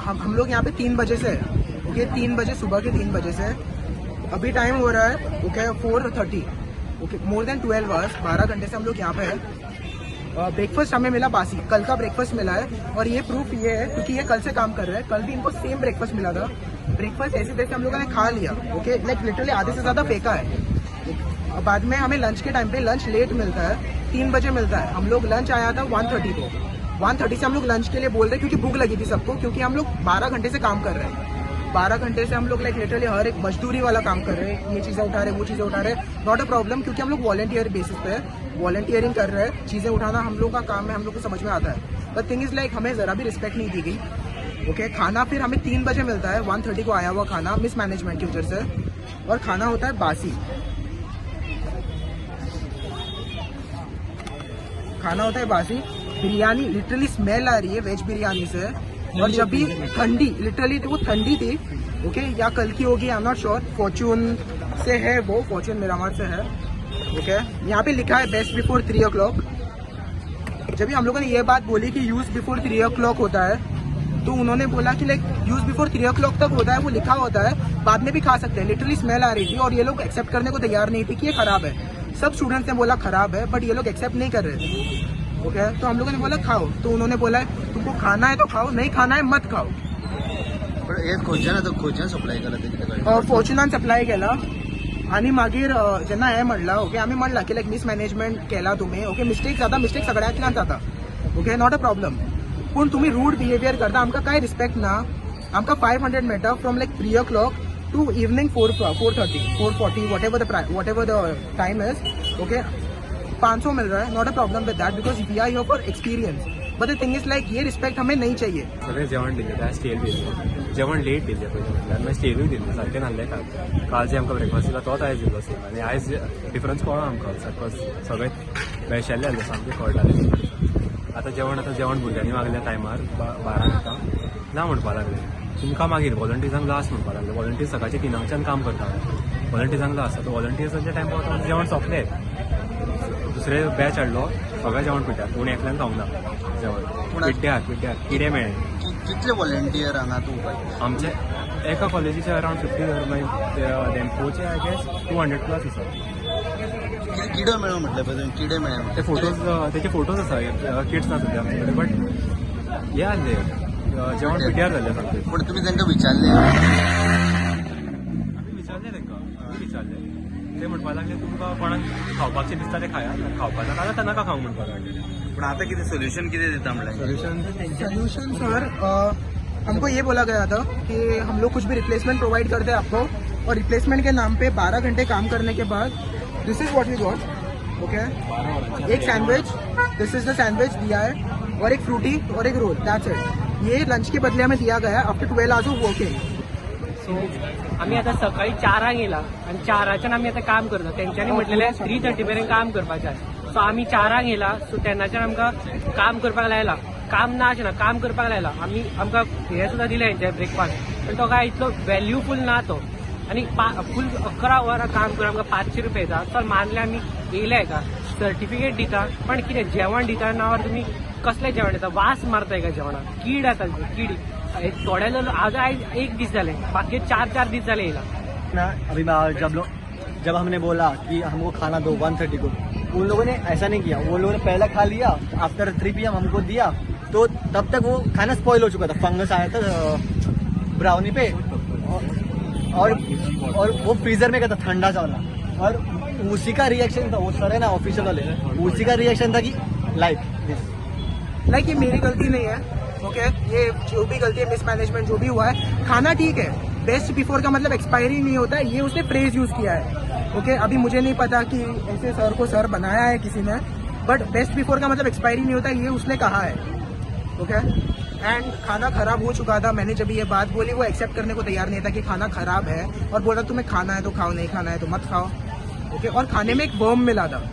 हम लोग यहाँ पे 3 बजे से है, ओके, 3 बजे, सुबह के 3 बजे से। अभी टाइम हो रहा है, okay, 4:30, okay, more than 12 hours, 12 घंटे से हम लोग यहाँ पे है। ब्रेकफास्ट हमें मिला बासी, कल का ब्रेकफास्ट मिला है। और ये प्रूफ ये है क्योंकि ये कल से काम कर रहे हैं, कल भी इनको सेम ब्रेकफास्ट मिला था। ब्रेकफास्ट ऐसे तैसे हम लोगों ने खा लिया, ओके, लाइक लिटरली आधे से ज़्यादा फेंका है। और बाद में हमें लंच के टाइम पे लंच लेट मिलता है, 3 बजे मिलता है। हम लोग लंच आया था 1:30 को, 1:30 से हम लोग लंच के लिए बोल रहे हैं क्योंकि भूख लगी थी सबको, क्योंकि हम लोग 12 घंटे से काम कर रहे हैं। 12 घंटे से हम लोग लाइक लिटरली हर एक मजदूरी वाला काम कर रहे हैं, ये चीज़ें उठा रहे हैं, वो चीज़ें उठा रहे हैं। Not a problem, क्योंकि हम लोग वॉलंटियर बेसिस पे है, वॉलंटियरिंग कर रहे हैं, चीज़ें उठाना हम लोग का काम है, हम लोग को समझ में आता है। बट थिंग is like हमें ज़रा भी रिस्पेक्ट नहीं दी गई, ओके। खाना फिर हमें 3 बजे मिलता है, 1:30 को आया हुआ खाना मिसमैनेजमेंट की वजह से, और खाना होता है बासी, खाना होता है बासी। बिरयानी लिटरली स्मेल आ रही है वेज बिरयानी से, और जब भी ठंडी, लिटरली वो ठंडी थी, ओके, या कल की होगी, I am not sure. Fortune से है वो, फॉर्चून मिरामार से है, ओके। यहाँ पे लिखा है बेस्ट बिफोर 3 o'clock। जब भी हम लोगों ने ये बात बोली कि यूज़ बिफोर 3 o'clock होता है, तो उन्होंने बोला कि लाइक यूज़ बिफोर 3 o'clock तक होता है, वो लिखा होता है, बाद में भी खा सकते हैं। लिटरली स्मेल आ रही थी और ये लोग एक्सेप्ट करने को तैयार नहीं थे कि ये खराब है। सब स्टूडेंट्स ने बोला खराब है, बट ये लोग एक्सेप्ट नहीं कर रहे थे, ओके। तो हम लोगों ने बोला खाओ, तो उन्होंने बोला तुमको खाना है तो खाओ, नहीं खाना है मत खाओ। सप्लाय केला, फॉर्च्युनान सप्लाय केला आनी मागीर जेन्ना हें म्हणलां, ओके, आमी म्हणलां की लायक मिसमॅनेजमेंट केला तुमी, ओके, मिस्टेक जाता, मिस्टेक सगळ्यांतल्यान जाता, ओके, not a problem. पूण तुमी रूड बिहेवियर करता, आमकां कांय रिस्पेक्ट ना। आमकां 500 मेळटा from like 3 o'clock to evening 4:30, 4:40, whatever the time is, okay, 500 मिल रहा है। Not a problem with that because we are here for experience, but the thing is like ये रिस्पेक्ट हमें नहीं चाहिए। सगळें जेवण दिलें, त्या स्टेल दिल्लें, जेवण लेट दिल्लें पयलीं म्हटल्यार, मागीर स्टेलूय दिल्लें, सारकें नासलें काल। काल जें आमकां ब्रेकफास्ट दिला तोच आयज दिल्लो सेम, आनी आयज डिफरन्स कळ्ळो आमकां, सारको सगळें बेळशेल्लें आसलें, सामकें कळटालें। आतां जेवण, आतां जेवण भुरग्यांनी मागल्या टायमार 12 येता ना म्हणपाक लागले, तुमकां मागीर वॉलंटियर्सांक लास्ट म्हणपाक लागले। वॉलंटियर्स सकाळचे 3 काम करता, वॉलंटियर्सांक लास्ट। आतां वॉलंटियर्सांच्या टायमार जेवण सोंपलें, दुसरे बॅच हाडलो, सगळें जेवण पिड्ड्यार, कोण एकल्यान खावंक ना जेवण, पिड्ड्यार पिड्ड्यार कितें मेळ्ळें। कितले वॉलंटियर हांगा तूं? आमचे एका कॉलेजीचे अरावंड 50, मागीर डेम्पोचे I guess 200 plus आसा। किडो मेळ्ळो म्हटलें पळय, किडे मेळ्ळे ते फोटोज, तेचे फोटोज आसा, किट्स ना सद्या आमचे कडेन, बट हे आहले जेवण पिड्ड्यार जाल्लें सामकें। पूण तुमी तांकां विचारलें? आमी विचारलें तांकां, आमी विचारलें, ते म्हणपाक लागले तुमकां कोणाक खावपाचें दिसता तें खाया, खावपाक नाका जाल्यार नाका खावंक म्हणपाक लागले। पूण आतां कितें सोल्युशन कितें दिता म्हणलें? सोल्युशन सोल्यूशन सर, हमको ये बोला गया था कि हम लोग कुछ भी रिप्लेसमेंट प्रोवाइड करते हैं आपको, और रिप्लेसमेंट के नाम पे 12 घंटे काम करने के बाद this is what we got, okay, एक sandwich, this is the sandwich दिया है, और एक फ्रूटी और एक रोल, that's it. ये लंच के बदले हमें दिया Gaya after 12 hours of working. So आमी आतां सकाळी 4 येयला आनी 4च्यान आमी आतां काम करता। तेंच्यांनी म्हटलेलें 3:30 मेरेन काम करपाचें, सो आमी 4 येयला, सो तेन्नाच्यान आमकां काम करपाक लायला। काम ना अशें ना, काम करपाक लायला। आमी आमकां हें सुद्दां दिलें हेंचें ब्रेकफास्ट, पण तो काय इतलो व्हॅल्यूफूल ना तो। आनी फूल 11 वरां काम करून आमकां 500 रुपया येता। चल मानलें आमी येयले हेका, सर्टिफिकेट दिता, पण कितें जेवण दिता नावर तुमी कसलें जेवण दिता, वास मारता एका जेवणाक, कीड येता, कीड। थोडे लोक आज आयज एक दीस जाले, बाकी 4-4 दीस जाले येयला ना। अभी जब हमने बोला कि हमको खाना दो 1:30 को, उन लोगों ने ऐसा नहीं किया। वो लोगों ने पहला खा लिया, आफ्टर 3 PM हमको दिया, तो तब तक वो खाना स्पॉइल हो चुका था, फंगस आया था ब्राउनी पे, और वो फ्रीजर में गया था ठंडा चावला, और उसी का रिएक्शन था, वो सर है ना ऑफिशियल वाले, उसी का रिएक्शन था कि लाइक this, like ये मेरी गलती नहीं है, ओके, ये जो भी गलती है मिसमैनेजमेंट जो भी हुआ है, खाना ठीक है, बेस्ट बिफोर का मतलब एक्सपायरी नहीं होता है, ये उसने फ्रेज यूज किया है, ओके। अभी मुझे नहीं पता कि ऐसे सर को सर बनाया है किसी ने, बट बेस्ट बिफोर का मतलब एक्सपायरी नहीं होता है, ये उसने कहा है, ओके। एंड खाना खराब हो चुका था, मैंने जब ये बात बोली वो एक्सेप्ट करने को तैयार नहीं था कि खाना खराब है, और बोला तुम्हें खाना है तो खाओ, नहीं खाना है तो मत खाओ, ओके। और खाने में एक वर्म मिला था।